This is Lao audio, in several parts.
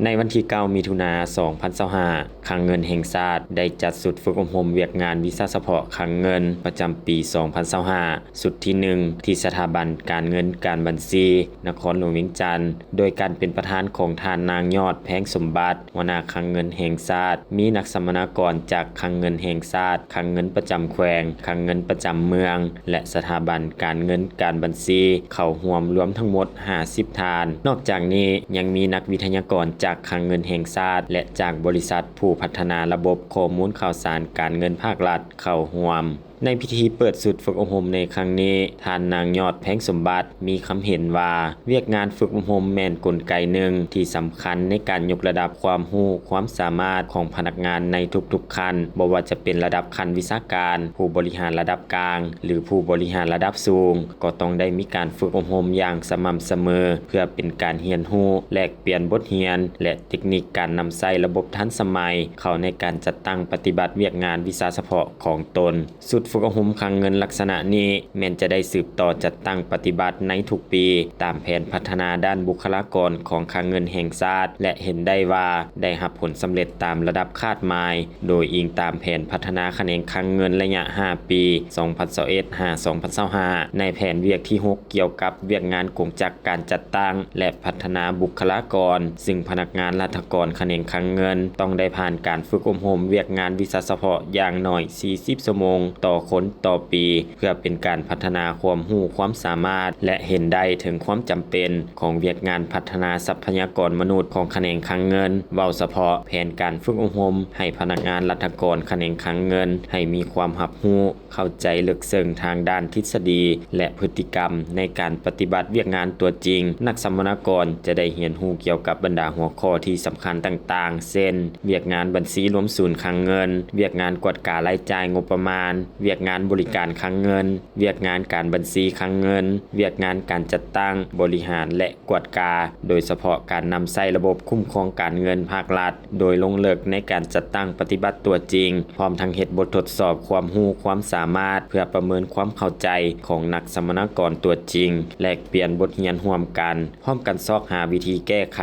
ໃນວັນທີເກົ້າ ມິຖຸນາ ສອງພັນຊາວຫ້າ ຄັງເງິນແຫ່ງຊາດໄດ້ຈັດຊຸດຝຶກອົບຮົມວຽກງານວິຊາສະເພາະຄັງເງິນປະຈຳປີ ສອງພັນຊາວຫ້າ ຊຸດທີໜຶ່ງ ທີ່ສະຖາບັນການເງິນການບັນຊີ ນະຄອນຫຼວງວຽງຈັນ ໂດຍການເປັນປະທານຂອງທ່ານນາງຍອດ ແພງສົມບັດ ຫົວໜ້າຄັງເງິນແຫ່ງຊາດ, ມີນັກສຳມະນາກອນຈາກຄັງເງິນແຫ່ງຊາດ, ຄັງເງິນປະຈຳແຂວງ, ຄັງເງິນປະຈຳເມືອງ ແລະ ສະຖາບັນການເງິນການບັນຊີ ເຂົ້າຮ່ວມລວມທັງໝົດ ຫ້າສິບທ່ານ. ນອກຈາກນີ້ຍັງມີນັກວິທະຍາກອນຈາກຄັງເງິນແຫ່ງຊາດ ແລະ ຈາກບໍລິສັດຜູ້ພັດທະນາລະບົບຂໍ້ມູນຂ່າວສານການເງິນພາກລັດເຂົ້າຮ່ວມ. ໃນພິທີເປີດຊຸດຝຶກອົບຮົມໃນຄັ້ງນີ້, ທ່ານນາງຍອດ ແພງສົມບັດ ມີຄຳເຫັນວ່າ ວຽກງານຝຶກອົບຮົມແມ່ນກົນໄກໜຶ່ງທີ່ສຳຄັນໃນການຍົກລະດັບຄວາມຮູ້ຄວາມສາມາດຂອງພະນັກງານໃນທຸກໆຂັ້ນ, ບໍ່ວ່າຈະເປັນລະດັບຂັ້ນວິຊາການ, ຜູ້ບໍລິຫານລະດັບກາງ ຫຼື ຜູ້ບໍລິຫານລະດັບສູງ, ກໍຕ້ອງໄດ້ມີການຝຶກອົບຮົມຢ່າງສະໝ່ຳສະເໝີ ເພື່ອເປັນການຮຽນຮູ້, ແລກປ່ຽນບົດຮຽນ ແລະ ເຕັກນິກການນຳໃຊ້ລະບົບທັນສະໄໝເຂົ້າໃນການຈັດຕັ້ງປະຕິບັດວຽກງານວິຊາສະເພາະຂອງຕົນ. ຊຸດຝຶກອົບຮົມຄັງເງິນລັກສະນະນີ້ ແມ່ນຈະໄດ້ສືບຕໍ່ຈັດຕັ້ງປະຕິບັດໃນທຸກປີ ຕາມແຜນພັດທະນາດ້ານບຸກຄະລາກອນຂອງຄັງເງິນແຫ່ງຊາດ ແລະ ເຫັນໄດ້ວ່າໄດ້ຮັບຜົນສຳເລັດຕາມລະດັບຄາດໝາຍ, ໂດຍອີງຕາມແຜນພັດທະນາຂະແໜງຄັງເງິນໄລຍະຫ້າປີ ສອງພັນຊາວເອັດ ຫາ ສອງພັນຊາວຫ້າ ໃນແຜນວຽກທີຫົກ ກ່ຽວກັບວຽກງານກົງຈັກການຈັດຕັ້ງ ແລະ ພັດທະນາບຸກຄະລາກອນ, ຊຶ່ງພະນັກງານລັດຖະກອນຂະແໜງຄັງເງິນ ຕ້ອງໄດ້ຜ່ານການຝຶກອົບຮົມວຽກງານວິຊາສະເພາະຢ່າງໜ້ອຍສີ່ສິບຊົ່ວໂມງຕໍ່ຄົນຕໍ່ປີ ເພື່ອເປັນການພັດທະນາຄວາມຮູ້ຄວາມສາມາດ ແລະ ເຫັນໄດ້ເຖິງຄວາມຈຳເປັນຂອງວຽກງານພັດທະນາຊັບພະຍາກອນມະນຸດຂອງຂະແໜງຄັງເງິນ, ເວົ້າສະເພາະແຜນການຝຶກອົບຮົມໃຫ້ພະນັກງານລັດຖະກອນຂະແໜງຄັງເງິນ ໃຫ້ມີຄວາມຮັບຮູ້ ເຂົ້າໃຈເລິກເຊິ່ງທາງດ້ານທິດສະດີ ແລະ ພຶດຕິກຳໃນການປະຕິບັດວຽກງານຕົວຈິງ. ນັກສຳມະນາກອນຈະໄດ້ຮຽນຮູ້ກ່ຽວກັບບັນດາຫົວຂໍ້ທີ່ສຳຄັນຕ່າງໆ ເຊັ່ນ ວຽກງານບັນຊີລວມສູນຄັງເງິນ, ວຽກງານກວດກາລາຍຈ່າຍງົບປະມານ, ວຽກງານບໍລິການຄັງເງິນ, ວຽກງານການບັນຊີຄັງເງິນ, ວຽກງານການຈັດຕັ້ງ, ບໍລິຫານ ແລະ ກວດກາ, ໂດຍສະເພາະການນຳໃຊ້ລະບົບຄຸ້ມຄອງການເງິນພາກລັດ ໂດຍລົງເລິກໃນການຈັດຕັ້ງປະຕິບັດຕົວຈິງ, ພ້ອມທັງເຮັດບົດທົດສອບຄວາມຮູ້ຄວາມສາມາດ ເພື່ອປະເມີນຄວາມເຂົ້າໃຈຂອງນັກສຳມະນາກອນຕົວຈິງ, ແລກປ່ຽນບົດຮຽນຮ່ວມກັນ, ພ້ອມກັນຊອກຫາວິທີແກ້ໄຂ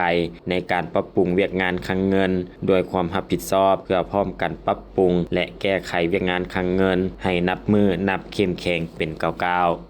ໃນການປັບປຸງວຽກງານຄັງເງິນດ້ວຍຄວາມຮັບຜິດຊອບ, ເພື່ອພ້ອມກັນປັບປຸງ ແລະ ແກ້ໄຂວຽກງານຄັງເງິນໃຫ້ນັບມື້ນັບເຂັ້ມແຂງເປັນກ້າວໆ.